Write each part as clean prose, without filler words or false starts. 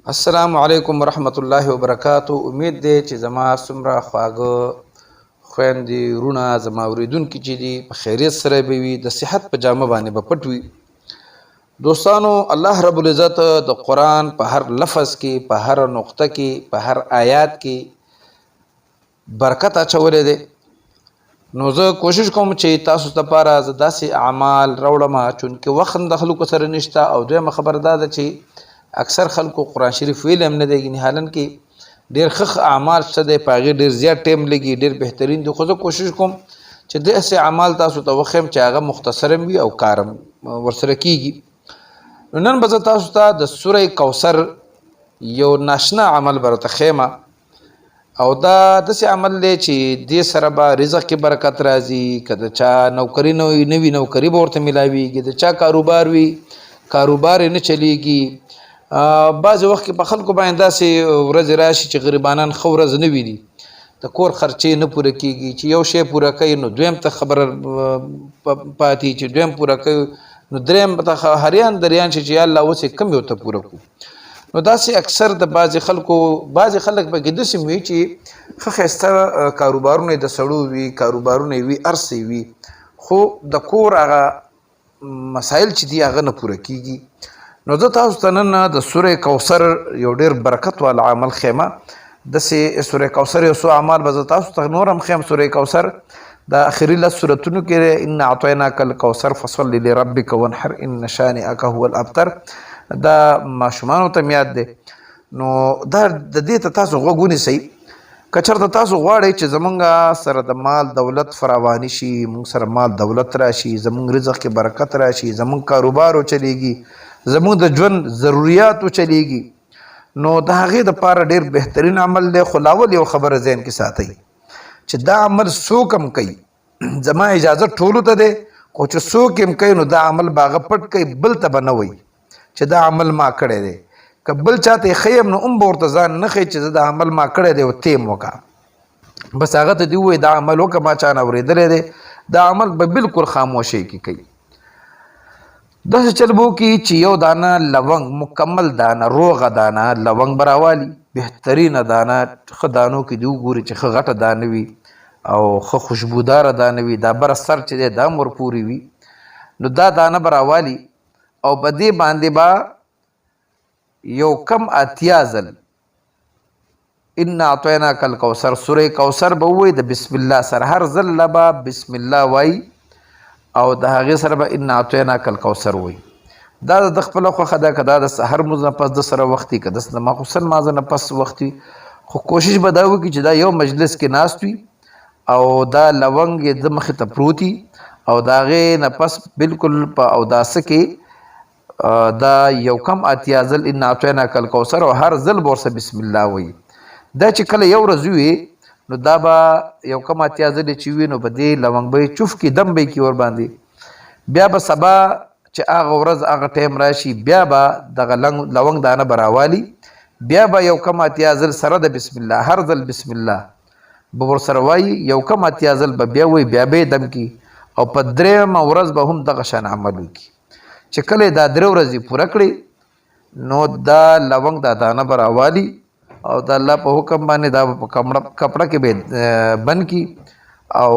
السلام علیکم ورحمت الله وبرکاتو. امید دی چې زما څومره خواږه خویندې وروڼه زما اورېدونکي چې دي په خیریت سره به وي، د صحت په جامه باندې به پټ وي. دوستانو، الله رب العزت د قرآن په هر لفظ کې، په هر نقطه کې، په هر آیات کې برکت اچولی دی. نو زه کوشش کوم چې تاسو لپاره زه داسې اعمال راوړم، چونکې وخت هم د خلکو سره نشته، او دویمه خبره دا ده چې اکثر خلکو قرآن شریف ویلی هم نه دی. یعنې حالن کې ډېر ښه ښه اعمال شته دی، په هغې ډېر زیات ټایم لګي، ډېر بهترین دي، خو زه کوشش کوم چې داسې اعمال تاسو ته وښیم چې هغه مختصر هم وي او کار هم ورسره کېږي. نو نن به زه تاسو ته د سوره کوثر یو ناشنا عمل به راته ښیم، او دا داسې عمل دی چې دې سره به رزق کې برکت راځي. که د چا نوکري نه وي، نوي نوکري به ورته ملاویږي. د چا کاروبار وي، کاروبار یې نه چلیږي. بعضې وخت کې په خلکو باندې داسې ورځې راشي چې غریبانان ښه ورځ نه ویني، د کور خرچې نه پوره کیږي. چې یو شی پوره کوي نو دویم ته خبره پاتې، چې دویم پوره کوي نو دریم ته هریان دریان شي چې یا الله اوس یې کوم یو ته پوره کړو. نو داسې اکثر د بعضې خلکو، بعضې خلک پکې داسې وي چې ښه ښایسته کاروبارونه یې د سړو وي، کاروبارونه یې وي، هر څه یې وي، خو د کور هغه مسایل چې دي هغه نه پوره کیږي. نو زه تاسو ته نن د سورې کوثر یو ډېر برکت والا عمل ښیم. داسې سورې کوثر یو څو اعمال به زه تاسو ته نور هم ښیم. سورې کوثر د اخري لس سورتونو کې دی. ان اعطیناک الکوثر فصل لربک وانحر ان شانئک هو الابتر، دا ماشومانو ته یاد دی. نو دا د دې ته تاسو غوږ ونیسئ. که چېرته تاسو غواړئ چې زمونږ سره د مال دولت فراواني شي، مونږ سره مال دولت راشي، زمونږ رزق کې برکت راشي، زمونږ کاروبار وچلیږي، زمونږ د ژوند ضروریات وچلیږي، نو د هغې دپاره ډېر بهترین عمل دی. خو لاول یو خبره ذهن کې ساتئ چې دا عمل څوک هم کوي، زما اجازه ټولو ته دی، خو چې څوک هم کوي نو دا عمل به هغه پټ کوي، بل ته به نه وایي چې دا عمل ما کړی دی. که بل چاته یې ښیم نو هم به ورته ځان نه ښیي چې زه دا عمل ما کړی دی او ته یې وکړه. بس هغه ته دې ووایي دا عمل وکړه، ما چا نه اورېدلی دی. دا عمل به بالکل خاموشۍ کې کوي. داسې چل به وکړي چې یو دانه لونګ، مکمل دانه، روغه دانه لونګ به راوالي، بهترینه دانه، ښه دانو کې دې وګوري چې ښه غټه دانه وي او ښه خوشبوداره دانه وي، دا بره سر چې دی دا هم ورپورې وي. نو دا دانه به راوالي او په دې باندې به یو کم 80 ځل ان اعطیناک الکوثر، سوره کوثر به ووایي د بسم الله سره. هر ځل له به بسم الله وایي او د هغې سره به ان اعطیناک الکوثر وایي. دا د خپله خوښه ده، که دا د سحر لمونځ نه پس د سره وخت وي، که د ماخوستن لمانځه نه پس وخت وي، خو کوشش به دا وکړي چې دا یو مجلس کې ناست وي او دا لونګ یې د مخې ته پروت وي، او د هغې نه پس بالکل په اوداسه کې دا یو کم 80 ځل ان اعطیناک الکوثر، او هر ځل به ورسره بسم الله وایي. دا چې کله یو ورځ وي نو دا به یو کم 80 ځلې چې وي نو په دې لونګ به یې چوف کړي، دم به یې کړي ورباندې. بیا به سبا چې هغه ورځ هغه ټایم راشي، بیا به دغه لونګ دانه به راوالي، بیا به یو کم 80 ځل سره د بسم الله، هر ځل بسم الله به ورسره وایي، یو کم 80 ځل به بیا وایي، بیا به یې دم کړي، او په درېیمه ورځ به هم دغه شان عمل وکړي. چې کله دا درې ورځې پوره کړي نو دا لونګ دا دانه به راوالي او د الله په حکم باندې دا په کپړه کې به بند کړي، او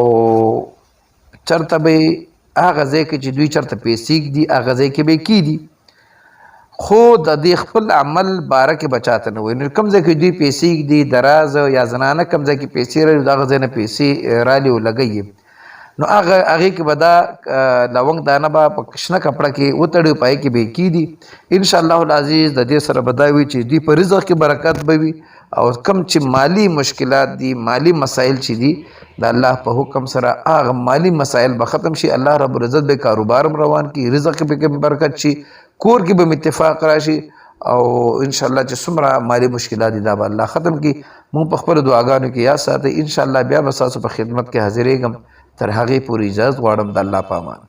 چرته به هغه ځای کې چې دوی چرته پیسې ږدي هغه ځای کې به کیدي، خو د دې خپل عمل باره کې به چاته نه وایي. نو کوم ځای کې دوی پیسې ږدي، دراز یا زنانه کوم ځای کې پیسې راوړي، دغه ځای نه پیسې رالي او لګوي، نو هغه هغې کې به دا لونګ دانه به په شنه کپړه کې وتړي، په هغې کې به یې کیدي. انشاءالله العزیز د دې سره به دا وي چې دوی په رزق کې برکت به وي، او کم چې مالی مشکلات دي، مالی مسایل چې دي، د الله په حکم سره هغه مالی مسایل به ختم شي. الله رب العزت به کاروبار هم روان کړي، رزق کې به برکت شي، کور کې به اتفاق راشي، او ان شاء الله چې څومره مالی مشکلات دي دا به الله ختم کړي. مونږ په خپلو دعاګانو کې یاد ساتئ. ان شاء الله بیا به ستاسو په خدمت کې حاضرېږم. تر هغې پورې اجازه غواړم، د الله په امان.